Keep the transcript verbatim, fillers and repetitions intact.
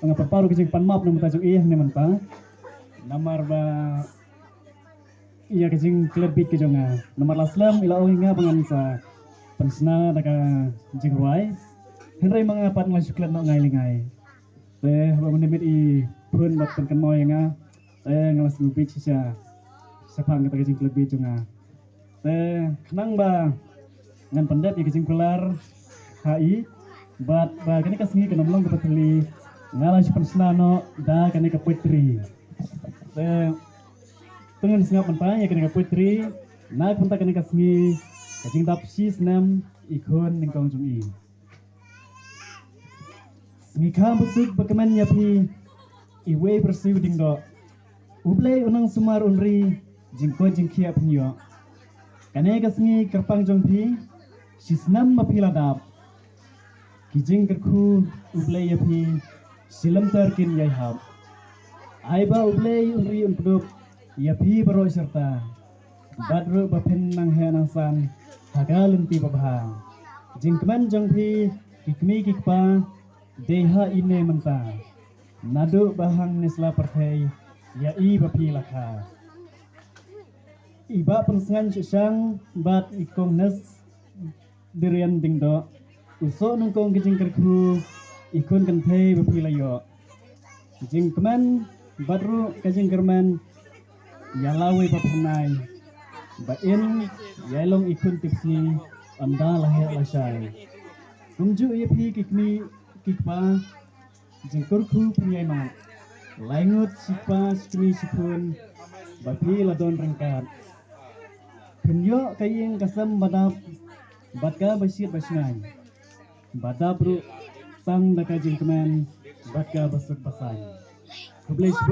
nga pynpaw ruh ka jingpanmap na mynta jong i ne mynta. Namar ba ïa ka jingklet bit ka jong nga. Namar la slem i la ong ïa nga ba ngan sa pynshna da ka jingrwai. Hynrei ma nga pat nga la shu klet noh ngai lyngngai. Te haba mynne miet i phone bad pynkynmaw ïa nga. Te nga la sngewbit shisha. Shaphang kata ka jingklet bit jong nga. Te khnang ba ngan pyndep ïa ka jingkular ha i bad ba kane ka sngi kan ym long kaba thylli, nga la shu pynshna noh da kane ka poetry. Te to ngin sngap mynta ïa kane ka poetry na ka bynta kane ka sngi, ka jingdap shi snem i khun nyngkong jong i. Sngi kha ba suk ba kmen ïa phi, iwei ba rsiu dieng doh. U Blei u nang sumar un ri, jingkoit jingkhiah phin ïoh. Kane ka sngi kyrpang jong phi, shi snem ma phi la dap. Ki jingkyrkhu U Blei ïa phi, shi lynter kin ïai hap. Ai ba U Blei un ri un kdup ïa phi baroh shi rta. Bad ruh ba phin nang heh nang san ha ka lynti babha. Jingkmen jong phi ki kmie ki kpa, dei ha ine mynta. Naduh ba hangne sla pyrthei ïa i ba phi la kha. I Bah Pynsngain Shuhshang bad i Kong Nes Dirian Diengdoh, u soh nyngkong ka jingkyrkhu, i khun kynthei ba phi la ïoh. Jingkmen bad ruh ka jingkyrmen ïa lawei ba pynai, ba in ïa long i khun tipsngi, ynda la heh la shai. Kumjuh ïa phi ki kmie ki kpa, jingkyrkhu pynïaid mat. Lai ngut shi kpa shi kmie shi khun ba phi la don ryngkat. Phin ïoh ka ïing ka sem ba dap bad kaba shit ba shngaiñ. Ba dap ruh tang da ka jingkmen bad kaba suk ba saiñ. Khublei shibun.